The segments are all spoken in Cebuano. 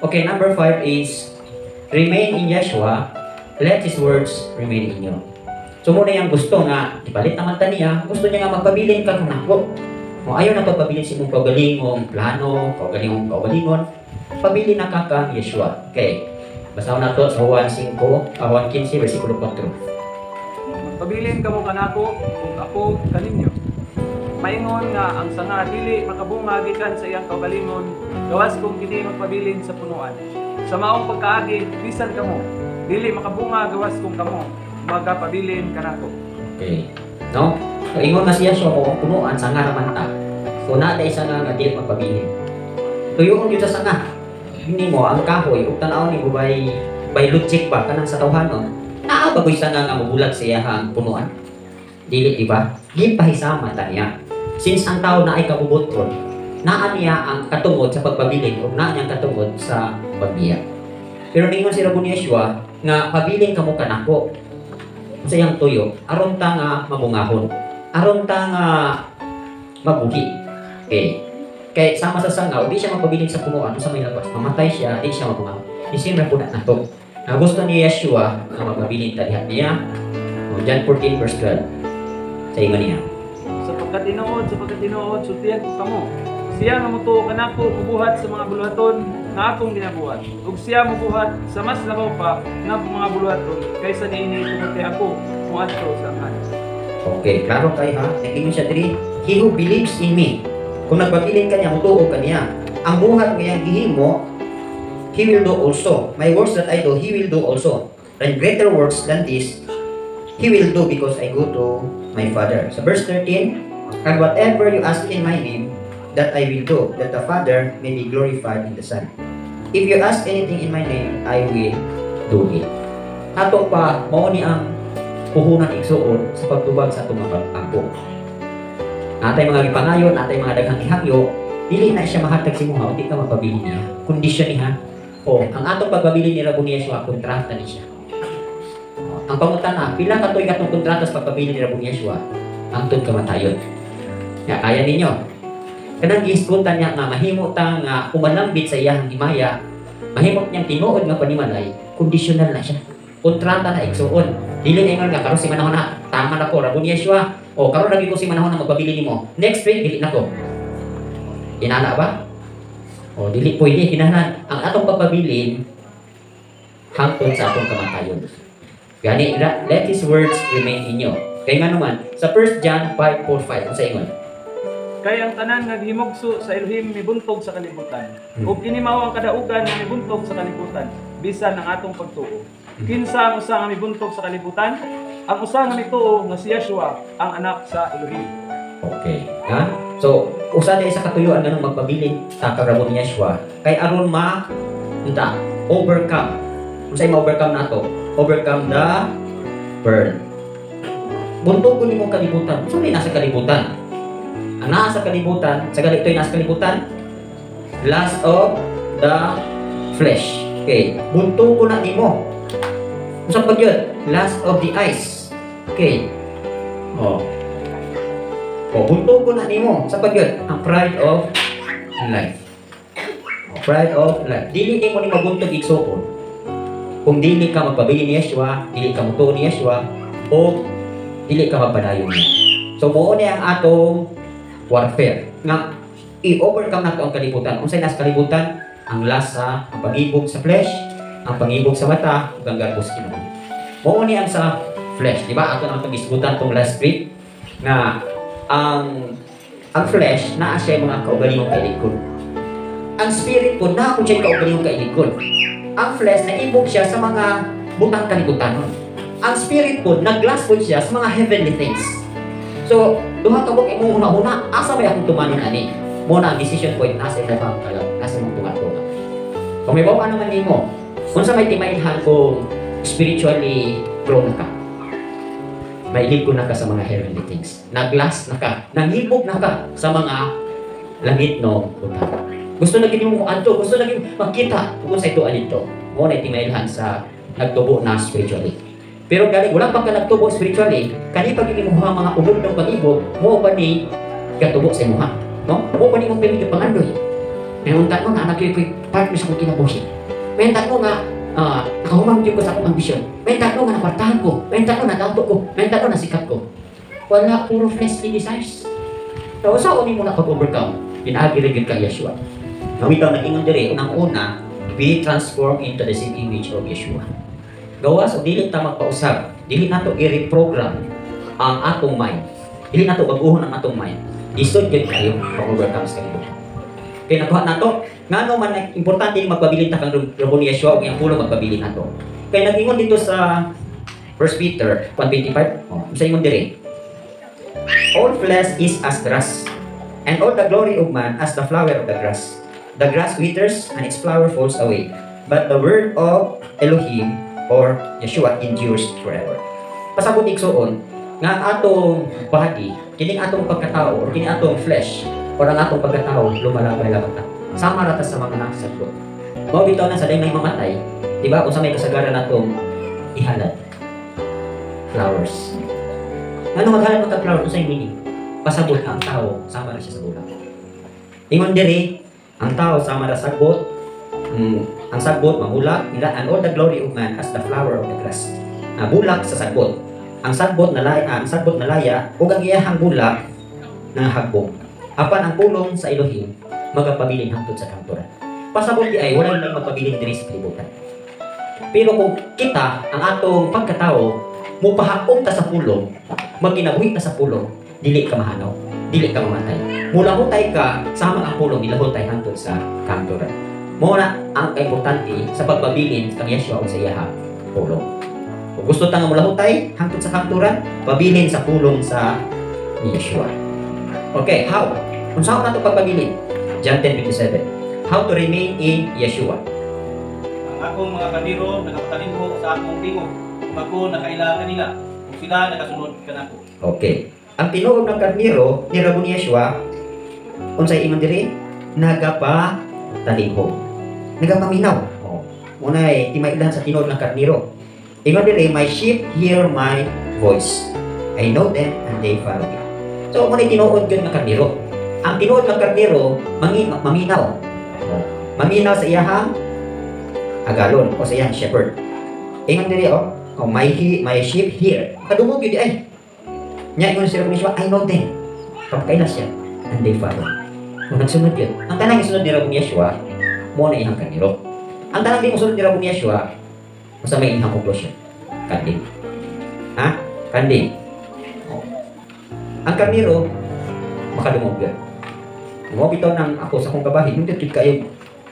Okay, number 5 is remain in Yeshua, let His words remain in you. So mao na iyang gusto nga, ipalit naman ta niya, gusto niya nga magpabilin ka kanako. Mo ayaw na pagpabilin sa imong kaugalingong plano, kaugalingong kaugalingon, pabilin na ka kang Yeshua. Okay. Basahon nato sa Juan 5, Juan 15, versikulo 4. Magpabilin kamo kanako ug ako kaninyo. Maingon nga ang sanga dili makabunga gikan sa iyang kaugalingon gawas kung kini magpabilin sa punuan. Sa maong pagkaagi, bisan kamo dili makabunga gawas kung kamo magapabilin kanako. Okay. No? So, ingon nga si Yeshua mao ang punuan, sanga raman ta. So, naa day sanga nga dili magpabilin. Tuyoon gyud sa sanga. Hindi mo ang kahoy ug tan-aw nimo by logic ba kanang sa tawhanon. Naa ba ko'y sanga nga mobulag sa iyahang punuan? Dili, di ba? Gipahisama ta niya. Since ang tao naay kabubuton, naa niya ang katungod sa pagpabilin ug naa niya ang katungod sa pagbiya. Pero ningon si Rabuni Yeshua nga pabilin kamo kanako sa iyang tuyo aron ta nga mabungahon, aron ta nga mabuhi. Okay. Kay sama sa sanga, di siya magpabilin sa punuan sa may labas. Mamatay siya, di siya mabungahon. Isim ra po na nato. Ang gusto ni Yeshua nga magpabilin ta diha niya. O, John 14 verse 12. Sa ingon niya. Sapagkat tinuod, sultihan ko kamo. Siya nga motuo kanako mubuhat sa mga buluhaton nga akong ginabuhat. Ug siya mubuhat sa mas labaw pa nga mga buluhaton kaysa niini tungod kay ako moadto sa Amahan. Okay, klaro kay ha. Nag-ingon siya diri, "He who believes in me." Kung nagpabilin ka niya, mutuo ka niya. Ang buhat nga iyang gihimo, he will do also. My works that I do, he will do also. And greater works than this, he will do because I go to my Father. Sa verse 13, "And whatever you ask in my name, that I will do, that the Father may be glorified in the Son. If you ask anything in my name, I will do it." Ato pa, mao ni ang puhunan, igsuon, sa pagtubag sa atong mga pag-ampo. Natay mga gipangayon, natay mga daghang ihangyo, dili na siya mahatag sa imuha, di ka magpabilin niya. Kondisyon niya. O, ang atong pagpabilin ni Rabuni Yeshua, kontrata ni siya. O, ang pangutana, pila ka tuig atong kontrata sa pagpabilin ni Rabuni Yeshua? Hangtod kamatayon. Ya, kaya ninyo. Kanang gihisgutan niya nga mahimo ta nga umalambit sa iyang himaya, mahimo niyang tinuod nga panimalay, conditional na siya. Kontrata na, igsuon. Dili na ingon nga karon si manahon na tama na ko Rabuni Yeshua. O karon lagi ko si manahon na magpabilin nimo. Next week dili na ko. Inana ba? O dili pwede, kinahanglan ang atong pagpabilin hangtod sa atong kamatayon. Gani let His words remain in you. Kay nga naman sa 1 John 5:4-5, unsa ingon? Kay ang tanan nga gihimugso sa Elohim mibuntog sa kalibutan. Ug kini mao ang kadaugan nga mibuntog sa kalibutan, bisan ang atong pagtuo. Kinsa ang usa nga mibuntog sa kalibutan? Ang usa nga mituo nga si Yeshua ang anak sa Elohim. Okay. Ha? So, usa di sa katuyuan nganong magpabilin ta kang Rabuni Yeshua kay aron ma unta overcome. Unsay ma-overcome nato? Overcome the world. Buntogon nimo kalibutan. Unsa may nasa kalibutan? Ang nasa kalibutan, sa gali ito'y nasa kalibutan, lust of the flesh. Okay. Buntogon na nimo. Unsa pa gyud? Lust of the eyes. Okay. Oh. O, buntogon na nimo. Sa pagyud, ang pride of life. O, pride of life. Dili nimo ni mabuntog, igsuon, kung dili ka magpabilin ni Yeshua, dili ka mutuo ni Yeshua, o dili ka magpadayon niya. So, mao ni ang atong warfare. Nga, i-overcome nato ang kalibutan. Unsay nasa kalibutan? Ang lasa, ang pangibog sa flesh, ang pangibog sa mata, ug ang garbos kinabuhi. Mao ni ang sa flesh, di ba? Ato nang pag-isgutan tong last week nga ang flesh naa siya mga kaugalingong kailigkon. Ang spirit po naa po siya kaugalingong kailigkon. Ang flesh naibog siya sa mga butang kalibutanon. Ang spirit po nag-lust po siya sa mga heavenly things. So, duha ka buok imong una-una, asa may akong tumanon ani? Mao na ang decision point nasa imong kalag, nasa imong tunga-tunga. Kung may bawa naman nimo, unsa may timailhan kung spiritually grow na ka? Mailib ko na ka sa mga heavenly things. Nag-lust na ka, nangibog na ka sa mga langit no butang. Gusto na gid mo adto, gusto na gid makita kung sa ito dito. Mao na timailhan sa nagtubo na spiritually. Pero gali wala pa ka nagtubo spiritually, kani pag imuha mga ubod ng pag-ibog, mao pa ni gatubo sa imuha, no? Mao pa ni mong pirmi pangandoy. May unta no, naa gyud ko'y part sa akong kinabuhi. May unta no nga nakahuman gyud ko sa akong ambisyon. May unta no nga nakwartahan ko. May unta no nadato ko. May unta no nasikat ko. Wala, puro fleshly desires. So, sa uni mo na pag-overcome, pinaagi rin gyud kay Yeshua. Mao bitaw nag-ingon diri, unang-una, be transformed into the same image of Yeshua. Gawas o dili ta magpausab, dili nato i-reprogram ang atong mind. Dili nato baguhon ang atong mind. Lisod gyud kayo pag-overcome sa kalibutan. Kaya nakuha nato, ngano man importante ni magpabilin ta kang Raboni ni Yeshua ug iyang pulong magpabilin nato? Kay nag-ingon dito sa 1 Peter 1:25, oh, sa ingon diri, "All flesh is as grass, and all the glory of man as the flower of the grass. The grass withers and its flower falls away, but the word of Elohim or Yeshua endures forever." Pasabot, igsuon, nga ang atong body, kining atong pagkatao or kining atong flesh or ang atong pagkatao, lumalabay lamang ta. Sama ra ta sa mga sagbot. Mao bitaw na sa dayang mamatay, di ba? Unsa may kasagaran natong ihalad? Flowers. Ngano maghalad man kag flowers, unsay meaning? Pasabot ang tao sama ra siya sa bulak. Ingon diri, ang tao sama ra sagbot, ang sagbot mamulak, and all the glory of man as the flower of the grass. Na bulak sa sagbot. Ang sagbot nalaya ug ang iyahang bulak nang hagbong. Apan ang pulong sa Elohim magapabilin hangtod sa kamatuoran. Pasabot di ay wala may magpabilin diri sa kalibutan. Pero kung kita, ang atong pagkatao, mupahaom ta sa pulong, magkinabuhi ta sa pulong, dili ka mahanaw, dili ka mamatay. Mulahutay ka, sama ang pulong, nilahutay hangtod sa kamatuoran. Mao na ang importante sa pagpabilin kang Yeshua ug sa iyaha pulong. Kung gusto ta nga mulahutay hangtod sa kamatuoran, pabilin sa pulong sa ni Yeshua. Okay, how? Unsa nato pagpabilin? John 10:27. How to remain in Yeshua. Ang akong mga karnero nagapatalinghog sa akong tingog, ug ako nakaila kanila, ug sila nakasunod kanako. Okay. Ang tinuod ng karnero ni Raboni Yeshua, unsay ingon diri? Nagapa talinghog. Nagapaminaw. Oh. Unay timailan sa tinuod ng karnero. Ingon diri, "My sheep hear my voice. I know them and they follow me." So, mao tinuod yun ng karnero. Ang tinuod ng karnero, maminaw. Oh. Maminaw sa iyahang agalon o sa iyahang shepherd. Ingon diri, oh, my sheep hear. Kadungog yun di ay. Nya ingon si Rabbi Yeshua, "I know them." Pagkaila siya, and they follow. Kung nagsunod yun, ang tanang isunod ni Rabbi Yeshua, mao na iyang karnero. Ang tanang di mosunod ni Rabbi Yeshua, unsa may iyang conclusion? Kanding. Ha? Kanding. Oh. Ang karnero, makadungog yun. Mao bitaw nang ako sa akong kabahin, hindi gyud kayo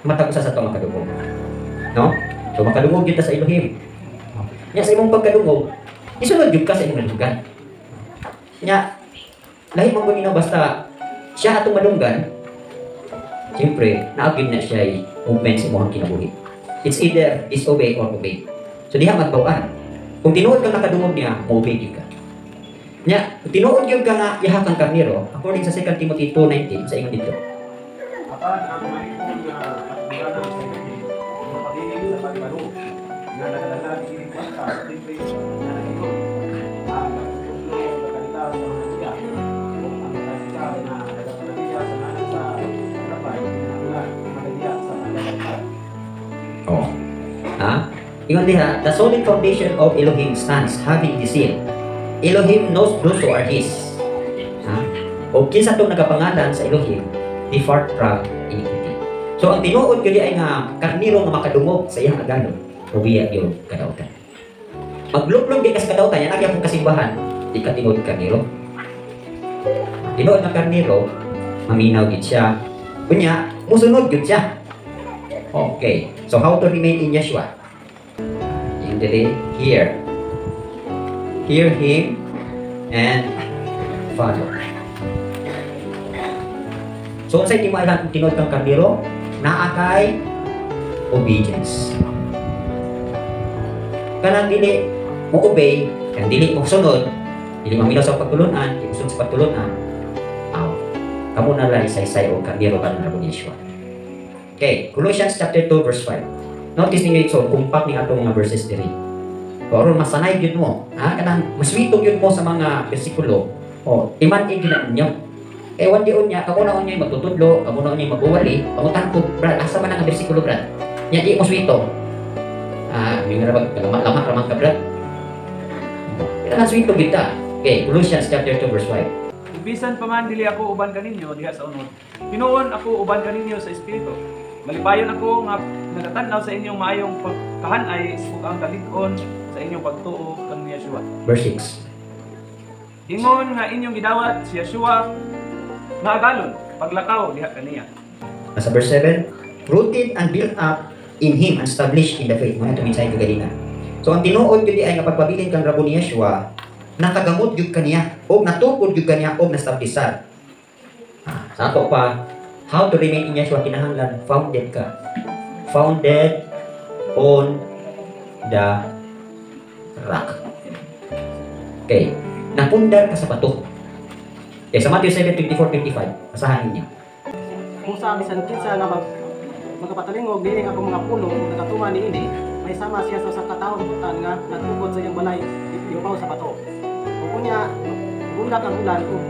matag usa sa ato makadungog. No? So makadungog gyud ta sa Elohim. Nya sa imong pagkadungog, isunod gyud ka sa imong nadunggan. Nya lahi man gud basta siya atong madunggan, siyempre, naagid na siya movement sa imong kinabuhi. It's either disobey or obey. So diha magbaw-an. Kung tinuod kang nakadungog niya, mo-obey gyud ka. Nya, kung tinuod gyud ka nga yaha kang karnero, according sa 2 Timothy 2:19, sa ingon dito. Apan ang mahimong nga katungdanan sa Elohim, mapabilin sa pagbaru, nga nagadala niining kwenta sa libre nga nag-ingon, ang nagtutudlo nagkalita sa mga siya, ug ang kasika nga nagapanabiya sa ngalan sa paglabay, kinahanglan madaliya sa paglabay. Oh. Ha? Ingon diha, "The solid foundation of Elohim stands, having the seal: Elohim knows those who are His." Ha? O kinsa tong nagapangalan sa Elohim, depart from iniquity. So ang tinuod gyud ay nga karnero nga makadungog sa iyang agalon, mubiya yung kadautan. Maglublog di ka sa kadautan, yan ang kasimbahan, di ka tinuod karnero. Tinuod nga karnero, maminaw gid siya. Unya, musunod gyud siya. Okay. So how to remain in Yeshua? Yung dili, hear. Hear Him and follow. So unsay timalan kung tinuod kang karnero? Naa kay obedience. Kanang dili mo obey, kanang dili mo sunod, dili maminaw sa pagtulunan, dili mo sunod sa pagtulunan, aw. Kamo na lang isaysay og karnero ka ng Yeshua. Okay, Colossians chapter 2 verse 5. Notice ninyo ito, compact ni atong mga verses diri. Pero masanay gyud mo, ha? Kanang maswito gyud mo sa mga bersikulo. O, timan-ig gyud na ninyo. Kay one day unya, kamo na unya magtutudlo, kamo na unya magbuwali, pangutan ko, "Brad, asa man ang bersikulo, Brad?" Nya di mo swito. Ah, yung nga ba, lama ramang ka, Brad. Kailangan swito kita. Okay, Colossians chapter 2 verse 5. Ug bisan pa man dili ako uban kaninyo diha sa unod, tinuon ako uban kaninyo sa espiritu. Malipayon ako nga nagatan-aw sa inyong maayong pagkahanay ug ang kalig-on sa inyong pagtuo kang ni Yeshua. Verse 6. Ingon nga inyong gidawat si Yeshua nga agalon paglakaw diha kaniya. Nasa verse 7, rooted and built up in Him and established in the faith. Mao na mensahe kaganina. So ang tinuod gyud ay nga pagpabilin kang Rabo ni Yeshua, nakagamot gyud kaniya og natukod gyud kaniya og nastablisar. Ah, sa ato pa, how to remain in Yeshua, kinahanglan founded ka. Founded on the rock. Okay. Napundar ka sa bato. Okay, sa Matthew 7, 24, 25. Basahan ninyo. Kung sa bisan kinsa nga magapatalingog niining akong mga pulong ug nagatuman niini, may sama siya sa usa ka tawo butan nga nagtukod sa iyang balay ibabaw sa bato. Ug unya bulak ang ulan ug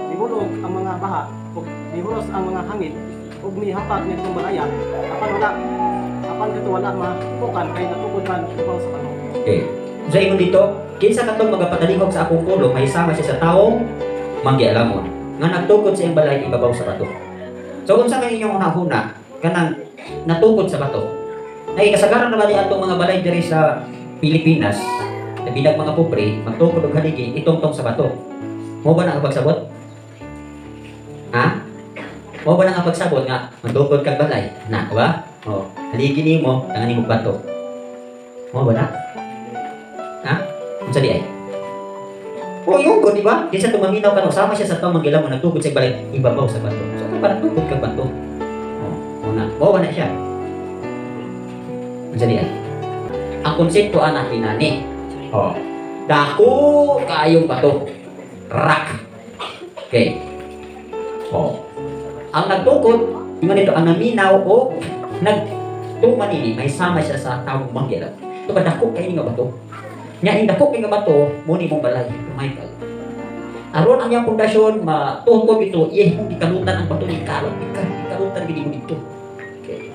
mibulog ang mga baha ug mihuros ang mga hangin ug mihampak nitong balaya, apan kato wala mapukan kay natukod man ibabaw sa bato. Okay. Sa ingon dito, kinsa katong magapatalingog sa akong pulong, may sama siya sa taong manggialamon nga nagtukod sa iyang balay ibabaw sa bato. So unsa man inyong hunahuna kanang natukod sa bato? Ay kasagaran na bali atong mga balay diri sa Pilipinas, labi nag mga pobre, magtukod og haligi itungtong sa bato. Mo ba na ang pagsabot? Ha? Mo ba na ang pagsabot nga magtukod kag balay? Na, ba? Oh, haligi nimo, tangan nimo bato. Mo ba na? Ha? Unsa di ay? O yung ko, di ba? Kinsa tumaminaw ka no, sama siya sa taong manggilamon nagtukod sa balay ibabaw sa bato. So kung parang tukod kag bato. Oh, mo na. Mo ba na siya? Unsa di ay? Ang konsepto ana hinani. Oh. Dako kaayong bato. Rock. Okay. Oh. Ang nagtukod, ingon nito, ang naminaw o nagtuman ini, may sama siya sa taong manggilam. Ito ba dako kay nga bato? Nya ning dako kay nga bato, mo ni mong balay, Michael. Aron ang iyang pundasyon matukod ito, iyeh mong gikalutan ang bato ni kalot, ikalutan gid mo dito. Okay.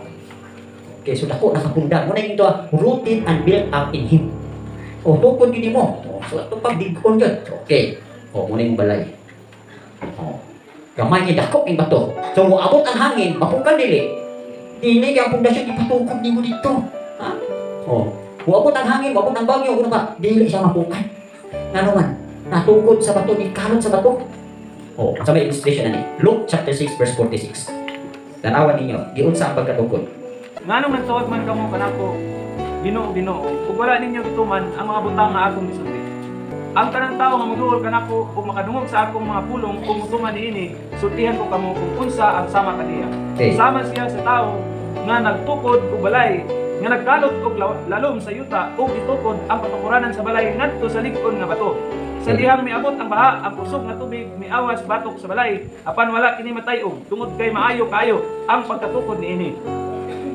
Okay, so dako nakapundar. Mo na ito, rooted and built up in Him. O tukod gid mo. O, so ato pag dig-on gyud. Okay. O mo na yung balay. O. Gamay ni dako king bato. So moabot ang hangin, mapukan dili. Dili kay ang pundasyon ipatukod nimo dito. Ha? O. Moabot ang hangin, moabot ang bagyo, kuno ba? Dili siya mapukan. Ngano man, natukod sa bato, ni kalot sa bato. O, sa may illustration ani. Luke chapter 6 verse 46. Tanawan ninyo, giunsa ang pagkatukod. Nganong nagtawag man kamo kanako, "Ginoo, Ginoo," ug wala ninyo gituman ang mga butang nga akong gisulti? Ang tanang tawo nga moduol kanako ug makadungog sa akong mga pulong ug motuman niini, sultihan ko kamo kung unsa ang sama kaniya. Okay. Sama siya sa tawo nga nagtukod og balay, nga nagkalot og lalom sa yuta ug gitukod ang patukuranan sa balay ngadto sa lig-on nga bato. Sa dihang miabot ang baha, ang kusog nga tubig miawas batok sa balay, apan wala kini matay-og tungod kay maayo kaayo ang pagkatukod niini.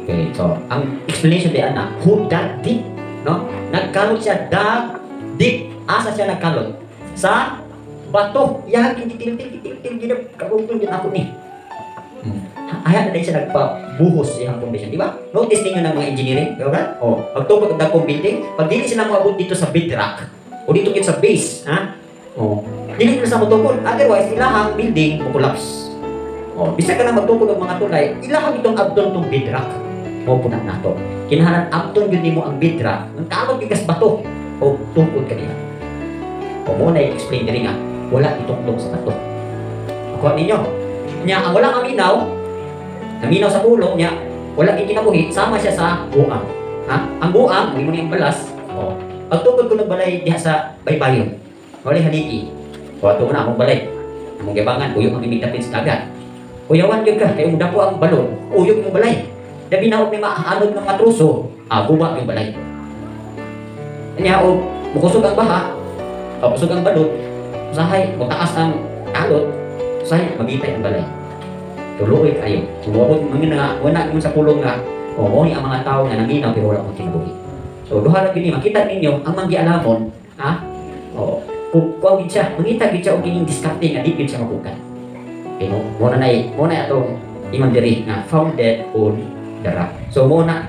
Okay, so ang explanation di ana, who dug deep, no? Nagkalot siya, dug deep. Asa siya nagkalot? Sa bato. Yang hindi til til til til gina karugtong din ako ni. Aya na din siya nagpabuhos sa iyang foundation, di ba? Notice ninyo ng mga engineering, di ba? Oh, pagtukod og dagkong building, pag dili sila moabot dito sa bedrock o dito gyud sa base, ha? Oh, dili na sa motukod, otherwise ilahang building mo collapse. Oh, bisag ka na magtukod og mga tulay, ilahang itong abton tong bedrock. Mo punat nato. Kinahanglan abton gyud nimo ang bedrock, ang kalot gyud kas bato o tukod kaniya. O mo na i-explain diri nga wala itungtong sa bato. Kuha ninyo. Nya ang wala kaminaw, naminaw sa pulong niya, wala gid kinabuhi, sama siya sa buang. Ha? Ang buang, mo ni ang balas. O, pagtukod ko ng balay diha sa baybayon. Wala haligi. O ato na akong balay. Among gibangan, uyog ang imigdapin sa dagat. Uyawan gyud ka kay dako ang balon, uyog imong balay. Labi na og may maanod ng matruso, guba yung balay. Nya og mukusog ang baha, o kusog ang balot, usahay mutaas ang kalot, usahay magitay ang balay. Tuluoy kayo. Sumuabot mga nga wala mo sa pulong nga o mo ni ang mga tao nga nangingaw pero wala kong kinabuhi. So duha ra gyud ni makita ninyo ang manggialamon, ha? O kung kuang gid siya, mangita gid siya og kining diskarte nga di gid siya mapukan. Okay, mo na atong ingon diri nga founded on the rock. So mo na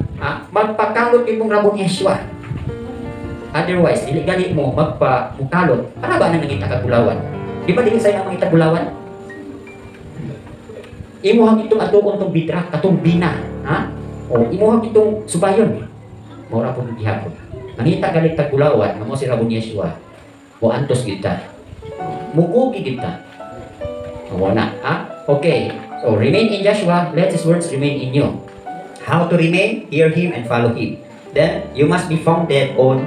magpakalot imong Rabon Yeshua. Otherwise, dili gani mo magpa mukalot. Para ba nang nangita kag bulawan? Di ba dili say nga mangita bulawan? Imuhang itong atuon tong bidra, katong bina, ha? O imuhang itong subayon. Mao ra pud gihapon. Nangita galit kag bulawan, nga mo si Rabon Yeshua. Mo antos gyud ta. Mukugi gyud ta. Mo na, ha? Okay. So remain in Joshua, let his words remain in you. How to remain? Hear him and follow him. Then you must be founded on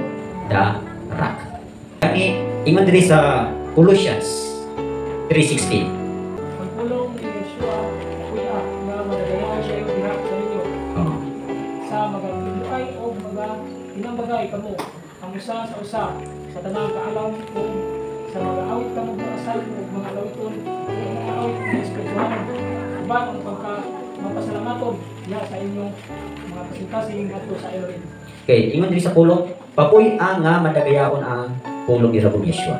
the rock. Kani ingon diri sa Colossians 3:16. Ang pulong ni Yeshua kuya nga magadayaw siya diha sa inyo sa magatinukay o mga tinambagay kamo ang usa sa usa sa tanang kaalam ug sa mga awit kamo mga salmo ug mga alawiton ug mga awit nga espirituhanon uban ang pagka mapasalamaton diha sa inyong mga kasing-kasing ngadto sa Elohim. Okay, ingon diri sa pulong, papuy ang nga madagayaon ang pulong ni Rabon Yeshua.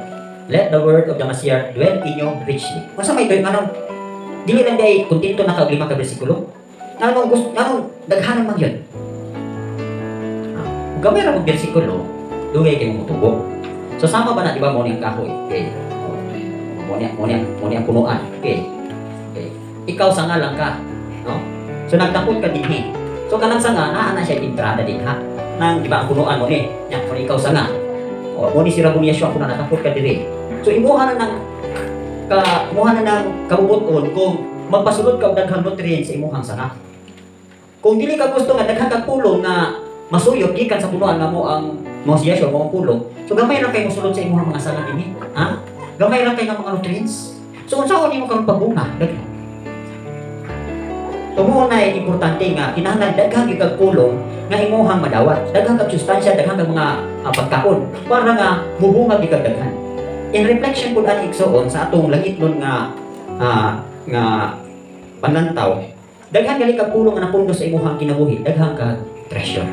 Let the word of the Messiah dwell in you richly. Unsa may tuyo anong dili lang day kontento na ka og 5 ka bersikulo? Nganong gusto nganong daghanan man yun? Ah, gamay ra mong bersikulo, dugay kay mo mutubo. So sama ba na di ba mo ni ang kahoy? Okay. Mo ni ang punuan. Okay. Okay. Ikaw sanga lang ka, no? So nagtapot ka dinhi. So kanang sanga naa na siya entrada dinha. Nang di ba ang punuan mo ni? Nya, kung ikaw sanga. O mo ni si Rabon Yeshua kung natapot ka diri. So imuha na ng kabubuton kung magpasulod ka og daghang nutrients sa imuhang sanga. Kung dili ka gusto nga daghang kag pulong nga masuyop gikan sa punuan nga mo ang mo si Yeshua mo ang pulong. So gamay ra kay mosulod sa imuhang mga sanga dinhi. Ha? Gamay ra kay nga mga nutrients. So unsaon nimo karon pagbunga? Daghan. So mo na importante nga kinahanglan daghang gyud kag pulong nga imuhang madawat. Daghang kag sustansya, daghang kag mga pagkaon para nga mubunga gyud kag daghan. In reflection pud ani, igsuon, sa atong langitnon nga panlantaw. Daghan gali kag pulong nga napundo sa imuhang kinabuhi, daghan kag treasure.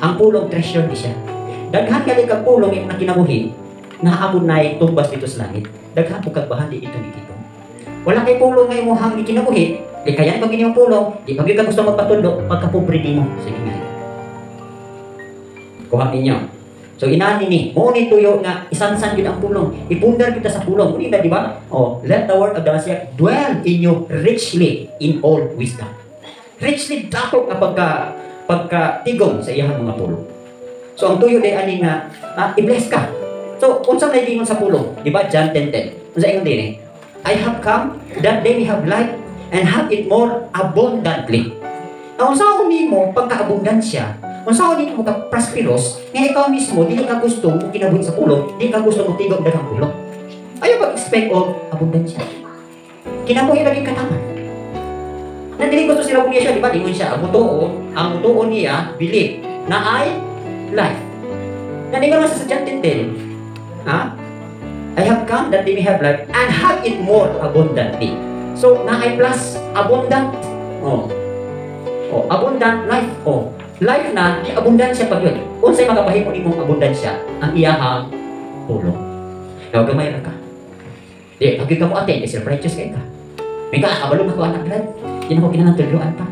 Ang pulong, treasure ni siya. Daghan gali kag pulong imong kinabuhi, naabot na tumbas dito sa langit. Daghan pud kag bahandi dito ni dito. Wala kay pulong nga imuhang kinabuhi, di kaya pag inyong pulong, di pag ka gusto magpatulo, pagkapobre nimo. Sige nga. Kuha ninyo. So inani ni, mo ni tuyo nga isansan gyud ang pulong. Ipundar kita sa pulong. Muni na, di ba? Oh, let the word of the Messiah dwell in you richly in all wisdom. Richly, dako nga pagka pagka tigom sa iyang mga pulong. So ang tuyo day ani nga i-bless ka. So unsa may giingon sa pulong? Di ba John 10:10? Unsa ingon dinhi? I have come that they may have life and have it more abundantly. Ang unsaon nimo pagka-abundansya, unsaon nimo ka prosperous, nga ikaw mismo dili ka gusto mo kinabuhi sa pulong, dili ka gusto mo tigom daghang pulong. Ayaw pag-expect og abundansya. Kinabuhi lagi kataman. Na dili gusto sila kung siya, di ba? Ingon siya, ang mutuo niya, believe, na ay life. Na ningon man sa John 10:10, ha? I have come that they may have life and have it more abundantly. So, na ay plus abundant. Oh. Oh, abundant life. Oh. Life na, di abundansya pa yun. Unsay makapahimo nimong abundansya? Ang iyahang pulong. Now, gamay ra ka. Di, pag ka mo attend, eh, self-righteous kay ka. May ka, kabalo na ko anak glad. Di na ko kinahanglan tudloan pa.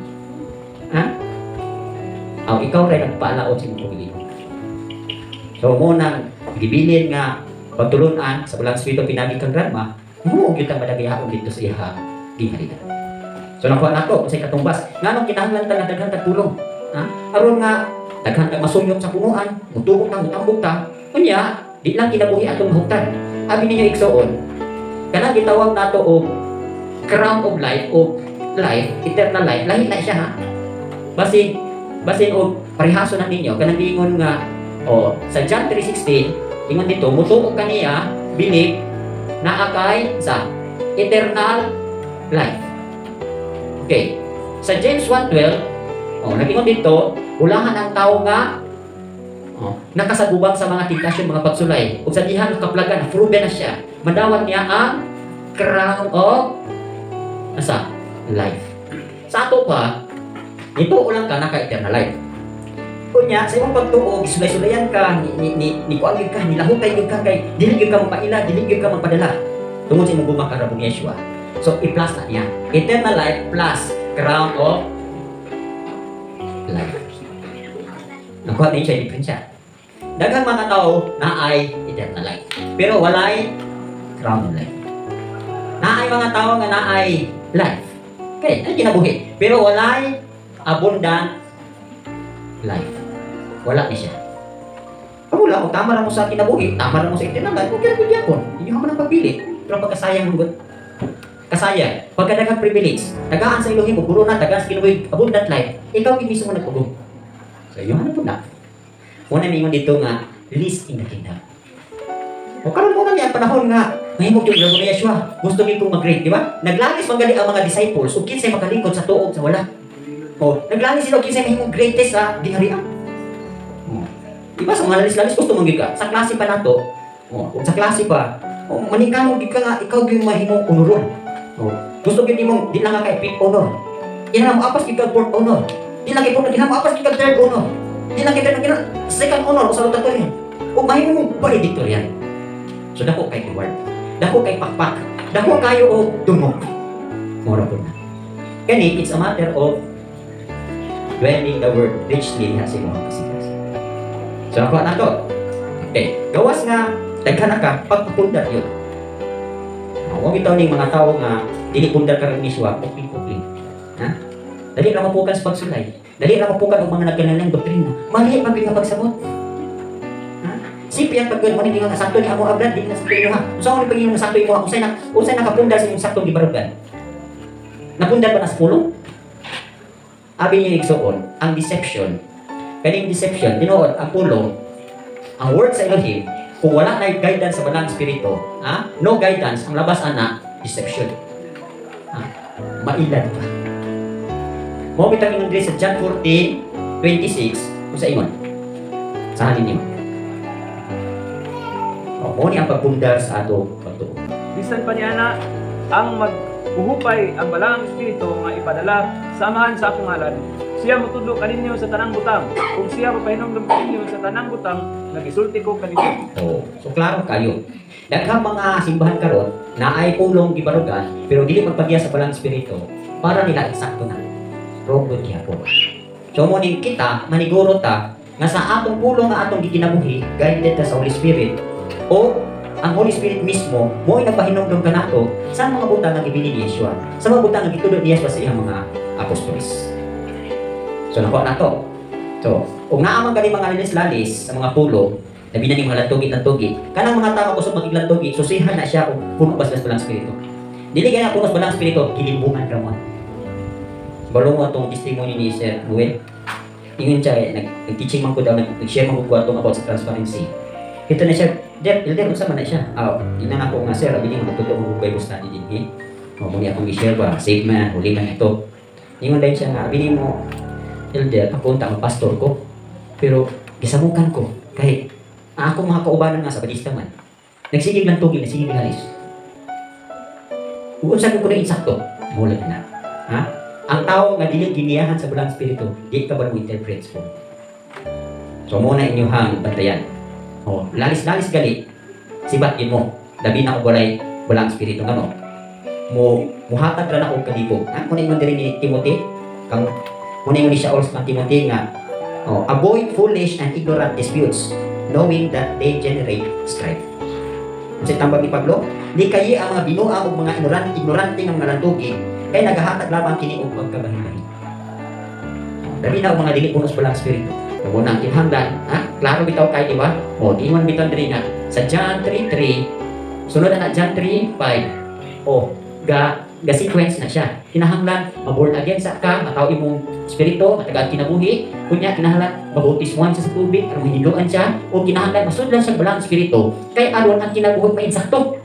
Ha? Aw, ikaw rin nagpaalaot sa imong kaugalingon. So, mo nang gibilin nga pagtulunan sa Balang Espiritu pinagi kang grandma, mo gyud kang madagayaon dito sa iyang gingharian. So nakuha nato unsay katumbas. Nganong kinahanglan ta nga daghan tag pulong? Ha? Aron nga daghan kag masuyop sa punuan, mutubo ta, mutambok ta. Unya, di lang kinabuhi atong mahuptan. Abi ninyo, igsuon, kanang gitawag nato og crown of life o life, eternal life, lahi na siya, ha. Basin basin og parehaso na ninyo kanang giingon nga, oh, sa John 3:16, ingon dito, mutuo kaniya, believe, naa kay sa eternal life. Okay. Sa James 1:12, oh, nagingon dito, ulahan ang tao nga, oh, nakasagubang sa mga tentasyon, mga pagsulay. Ug sa dihang nakaplagan, proven na siya. Madawat niya ang crown of asa life. Sa ato pa, nituo lang ka naka eternal life. Unya, sa imong pagtuo, gisulay-sulayan ka, ni kuan gyud ka, nilahutay gyud ka kay dili gyud ka mapaila, dili gyud ka magpadala. Tungod sa imong gugma kang Rabong Yeshua. So i-plus na niya. Eternal life plus crown of life. Nakuha din siya diferensya. Daghang mga tao na ay eternal life, pero walay crown of life. Naay mga tao nga naay life. Okay, ay kinabuhi. Pero walay abundant life. Wala ni siya. Wala, kung tama ra mo sa kinabuhi, tama ra mo sa eternal life, okay ra gyud gyapon. Inyo man ang pagpili. Pero pagkasayang man gud. Kasaya, pagka daghang privilege, tagaan sa Elohim, ug na, tagaan sa kinabuhi, abundant life, ikaw gyud mismo nagpugong. So, iyo man po na. Una mingon dito nga, least in the kingdom. O karon mo na niya ang panahon nga, mahimog yung Rabo ni Yeshua. Gusto gyud kong mag-great, di ba? Naglalis man gali ang mga disciples, ug kinsay makalingkod sa tuog sa wala. O, naglalis sila og kinsay mahimong greatest sa gingharian. O, di ba sa mga lalis-lalis gusto man gyud ka? Sa klase pa nato, o, ug sa klase pa, o, manikamo gyud ka nga ikaw gyud mahimong honoron. O, gusto gyud nimong di lang ka kay fifth honor. Ina mo apas gyud ka fourth honor. Di lang kay fourth, di lang mo apas gyud ka third honor. Di lang kay third, di lang second honor o salutatorian. O mahimo mong valedictorian. So dako kay reward. Dako kay pakpak. Dako kayo og dungog. Mora po na. Kani, it's a matter of dwelling the word richly diha sa imong kasing-kasing. So nakuha na to. Okay, gawas nga daghan na ka pagpupundar yun. Huwag bitaw ning mga tao nga dili pundar karon ni Yeshua, pukling-pukling. Ha? Dali ra mapukan sa pagsulay. Dali ra mapukan og mga nagkanalang doktrina. Mali pa gyud nga pagsabot. Ha? Sipi ang pagkuhan mo ni nga sakto ni amo abran di na sakto imo ha. Unsa ni pagiging sakto imo? Unsay nakapundar sa imong saktong gibarugan? Napundar ba na sa pulong? Abi niya igsuon, ang deception. Kaning deception, tinuod ang pulong, ang word sa Elohim, kung wala na guidance sa Banal Espiritu, ha? No guidance, ang labas ana, deception. Ha? Mailad ka. Mao bitang ingon diri sa John 14:26, kung sa ingon. Saan ninyo? O, mo ni ang pagpundar sa ato pagtuo. Bisan pa niya na ang maghuhupay ang Balaang Espiritu nga ipadala sa Amahan sa akong ngalan. Siya motudlo kaninyo sa tanang butang, ug siya mapahinumdom kaninyo sa tanang butang nga gisulti ko kaninyo. Oh, so klaro kayo. Daghang mga simbahan karon na ay pulong gibarugan pero dili magpagya sa Balaang Espiritu para nila eksakto na. Wrong gud gyapon. So mo ning kita maniguro ta nga sa atong pulong nga atong gikinabuhi guided ta sa Holy Spirit o ang Holy Spirit mismo mo'y nagpahinumdom kanato sa mga butang nga gibilin ni Yeshua, sa mga butang nga gitudlo ni Yeshua sa iyang mga apostoles. So nakuha na to. So, kung naa man gani mga lalis-lalis sa mga pulong, labi na ning mga lantugi-lantugi, kanang mga tao kusog magiglantugi, susihan na siya og puno ba sila sa Balang Espiritu. Dili gani puno sa Balang Espiritu, gilimbungan ra mo. Balong mo atong testimony ni Sir Noel. Ingon siya, nag-teaching man ko daw, nag-share man ko atong about sa transparency. Ito na siya, Der, Elder, unsa man na siya? Ah, tingnan ako nga sir, abi niya magtudlo mo Bible study din eh. O mo niya akong i-share ba, save man, huli man ito. Ingon din siya nga, abi nimo, Elder, ako unta ang pastor ko. Pero gisamukan ko kay ang akong mga kaubanan nga sa Badista man. Nagsigig lang tugil, nagsigig lang alis. Ug unsa ko na insakto, mula na. Ha? Ang tao nga dili giniyahan sa Balang Espiritu, di ka ba mo interpret po. So mo na inyuhang bantayan. O, lalis-lalis gali, sibat yun mo. Labi na og walay Balang Espiritu ngano. Mo muhatag ra na og kalibog. Ha? Muna ingon diri ni Timothy, kang muna ingon ni siya also kang Timothy nga, oh, avoid foolish and ignorant disputes, knowing that they generate strife. Sa tambag ni Pablo, di kayi ang mga binuang ug mga ignorante nga mga lantugi kay nagahatag lamang kini og pagkabahin-bahin. Labi na og mga dili puno sa Balang Espiritu. Mo na ang kinahanglan, ha? Klaro bitaw kay, di ba? O, ingon bitaw diri nga sa John 3:3, sunod na na John 3:5. O, ga sequence na siya. Kinahanglan maborn again sa ka, mataw imong espiritu, matagaan kinabuhi. Kunya kinahanglan mabautismuhan siya sa tubig aron mahinluan siya, o kinahanglan masudlan siya Balang Espiritu kay aron ang kinabuhi mainsakto.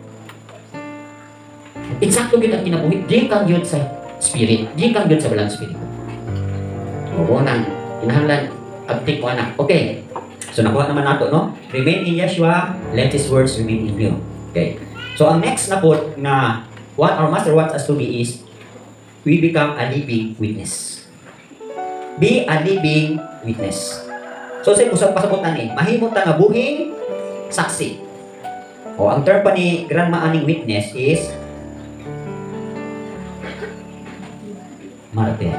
Insakto gyud ang kinabuhi, gikan gyud sa spirit, gikan gyud sa Balang Espiritu. O, mo nang kinahanglan abtik mo anak. Okay. So nakuha naman nato, no? Remain in Yeshua, let His words remain in you. Okay. So ang next na po na what our Master wants us to be is we become a living witness. Be a living witness. So sa usap pasabutan ni, mahimo ta nga buhing saksi. O ang term pa ni Grandma aning witness is Martyr.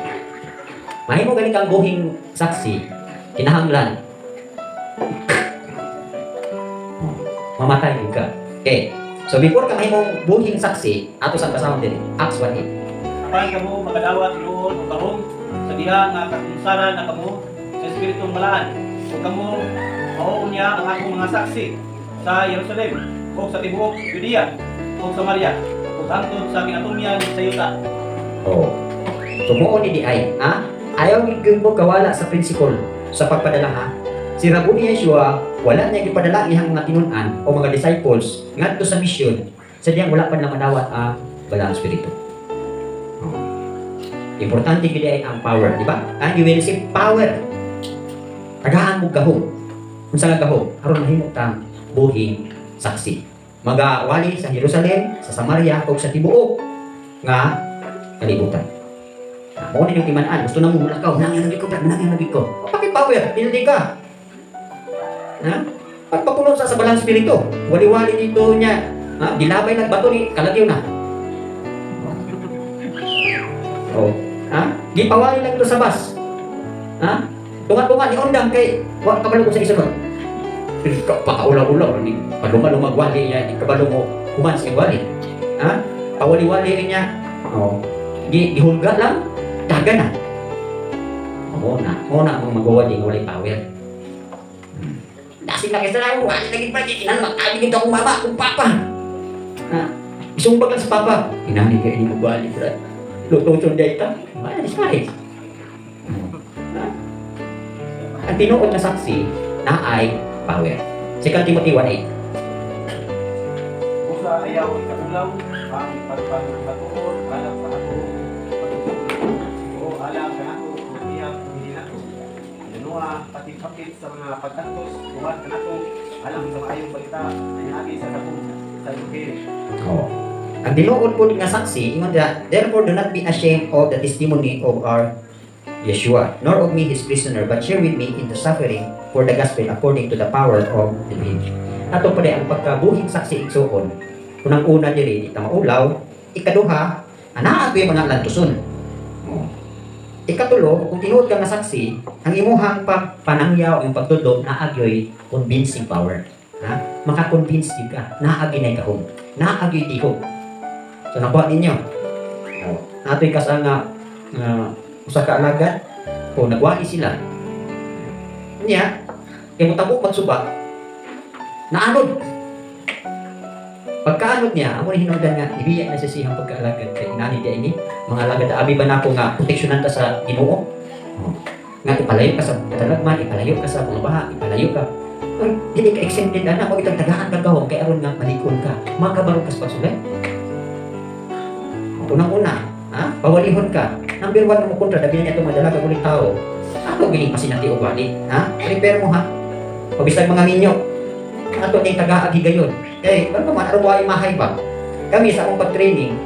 Mahimo gani kang buhing saksi, kinahanglan mamatay gid ka. Okay. So before ka mahimong buhing saksi, ato sa basahon diri, Acts 1:8. Apan kamo makadawat tinuod og gahom sa diha nga katunsaran na kamo sa Espiritong Balaan, ug kamo mao unya ang akong mga saksi sa Jerusalem ug sa tibuok Judea ug Samaria ug hangtod sa kinatumyan sa yuta. Oh. So mao ni di ay, ha? Ayaw gid mo kawala sa principle sa pagpadala, ha. Si Rabuni Yeshua, wala niya gipadala iyang mga tinun-an o mga disciples ngadto sa mission sa diyang wala pa nila madawat ang Balaang Espiritu. Oh. Importante gid ay ang power, di ba? You will receive power. Tagaan mo gahom. Unsa nga gahom? Aron mahimo tang buhing saksi. Magawali sa Jerusalem, sa Samaria ug sa tibuok nga kalibutan. Mao ni yung timan-an, gusto na mo mulakaw, nangyan lagi ko, brad, nangyan lagi ko. Bakit power? Pildi ka. Ha? Pagpapuno sa Balaang Espiritu, wali-wali dito niya. Ha? Gilabay lang bato ni kalagyo na. Oh. Ha? Gipawali lang to sa bus. Ha? Tunga-tunga ni undang kay wa kabalo ko sa isunod. Pakaulaw-ulaw ni paluma-lumag wali niya, di kabalo mo human sa wali. Ha? Pawali-wali niya. Oh. Gihulga lang, daga na. Mo na ang magwawali nga walay power. Dasig lang isa lang, wali lagi pa kinan makabi gid akong mama, akong papa. Ha? Isumbag lang sa papa. Inani kay ni magwali, brad. Luto-luto day ta. Wala discourage. Ha? Ang tinuod na saksi na ay power. 2 Timothy 1:8. Busa ayaw ikatulaw ang pagpagpatuon alang sa atong pagtutudlo o alang kanato nga iyang gihinato. Ganua patipakit sa mga pagtantos uban kanato alang sa maayong balita niagi sa dakong sa ebanghelyo. Oh. Ang tinuod po nga saksi, ingon da, therefore do not be ashamed of the testimony of our Yeshua, nor of me his prisoner, but share with me in the suffering for the gospel according to the power of the Lord. Ato pa ang pagkabuhing saksi igsuon. Unang una diri di ta maulaw, ikaduha, anaa gyud mga lantuson. Oh. Ikatulo, kung tinuod ka nga saksi, ang imuhang pagpanangyaw, ang pagtudlo, naa gyoy convincing power. Ha? Maka-convince gyud ka, naa gyud nay gahom, naa gyud tihog. So nakuha ninyo. Oh. Natoy kasa nga usa ka alagad o nagwali sila. Nya, kay motabok magsuba, naanod. Pagkaanod niya, amo ni hinungdan nga ibiya na siya siyang pagkaalagad kay inani di ini mga alagad abi ba nako nga proteksyonan ta sa Ginoo. Oh. Nga ipalayo ka sa katalagman, ipalayo ka sa mga baha, ipalayo ka. Uy, dili ka exempted ana, og itang tagaan ka gahom kay aron nga malikon ka, makabarog ka sa pagsulay. Unang-una, ha? Pawalihon ka. Number 1 mo kontra dabi niya itong madala ka ulit tao. Ato gining pasinati og wali, ha? Prepare mo, ha? Pabisag mga minyo. Ato ning tagaag higayon. Kay man pa man aron way mahay ba. Kami sa akong pag-training,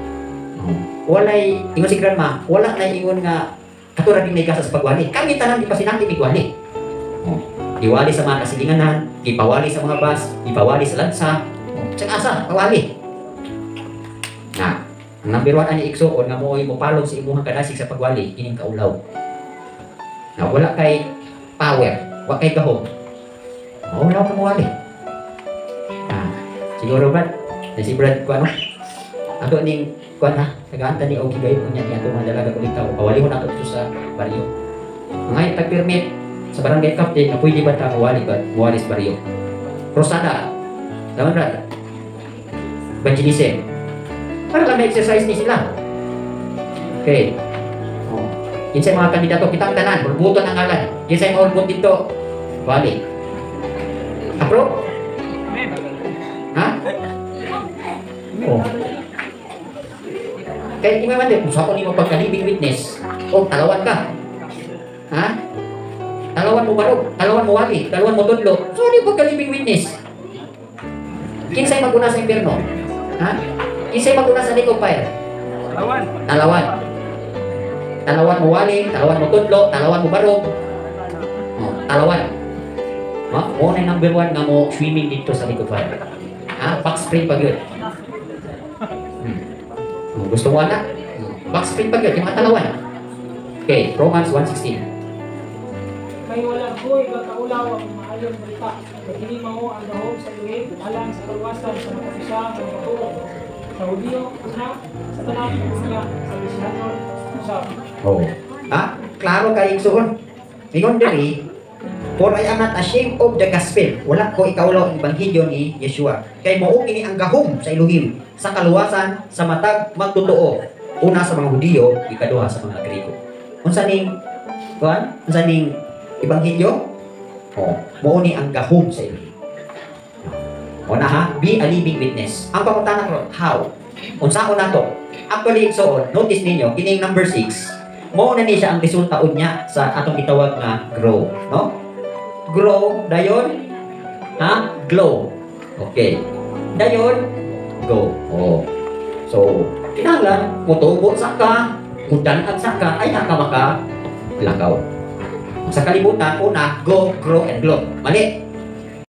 walay ingon si grandma, wala na ingon nga katura din may gasa sa pagwali. Kami tanan di pasinati mig wali. Oh. Giwali sa mga kasilinganan, gipawali sa mga bus, gipawali sa lansa. Oh. Tsaka asa, pawali. Na, ang number 1 ani igsuon nga mooy mopalog sa imuhang kadasig sa pagwali ining kaulaw. Na wala kay power, wa kay gahom. Wala ka mowali. Ah, siguro ba na si Brad ko ano? Ato ning kuan ha, tagaan ta ni og higayon unya ni ato mga dalaga ulit tao. Pawalihon nato dito sa baryo. Mga tag permit sa barangay captain na pwede ba ta mowali ba mowali sa baryo. Rosada. Tama Brad? Evangelism. Para lang na-exercise ni sila. Okay. Oh. Kinsay mga kandidato, kitang tanan, hulbuton ang ngalan. Kinsay mga hulbot dito, wali. Approve? Ha? Oh. Kaya di man din, kung sa ako ni mo pagka-living witness, oh, talawan ka. Ha? Talawan mo barog, talawan mo wali, talawan mo tudlo. So, ano yung pagka-living witness? Kinsay maguna sa impyerno? Ha? Kinsay maguna sa lake of fire? Talawan. Talawan. Talawan mo wali, talawan mo tudlo, talawan mo barog. Oh, talawan. Oh, mo na number 1 nga mo swimming dito sa lake of fire. Ha? Box spring pa gyud. Oh, gusto mo ana? Box spring pa gyud, yung mga talawan. Okay, Romans 1:16. Kay wala ko'y gakaulaw ang maayong balita. Kay kini mao ang gahom sa Elohim alang sa kaluwasan sa matag usa nga magatuo. Sa Hudiyo una, sa tanan unya sa Gresihanon usab. Oh. Ha? Klaro kay, igsuon. Ingon diri, "For I am not ashamed of the gospel." Wala ko ikaulaw ang ebanghelyo ni Yeshua. Kay mao kini ang gahom sa Elohim sa kaluwasan sa matag magtotoo. Una sa mga Hudiyo, ikaduha sa mga Grego. Unsa ning kuan? Unsa ning ebanghelyo? Oh, mao ni ang gahom sa Elohim. O na ha, be a living witness. Ang pangutana karon, how? Unsaon nato? Actually, igsoon, notice ninyo, kining number 6, mao na ni siya ang resulta unya sa atong gitawag nga grow, no? Grow, dayon, ha? Glow. Okay. Dayon, go. Oh. So, kinahanglan mutubo sa ka, mudan-ag sa ka, ay ka maka lakaw. Sa kalibutan, una, go, grow, and glow. Mali.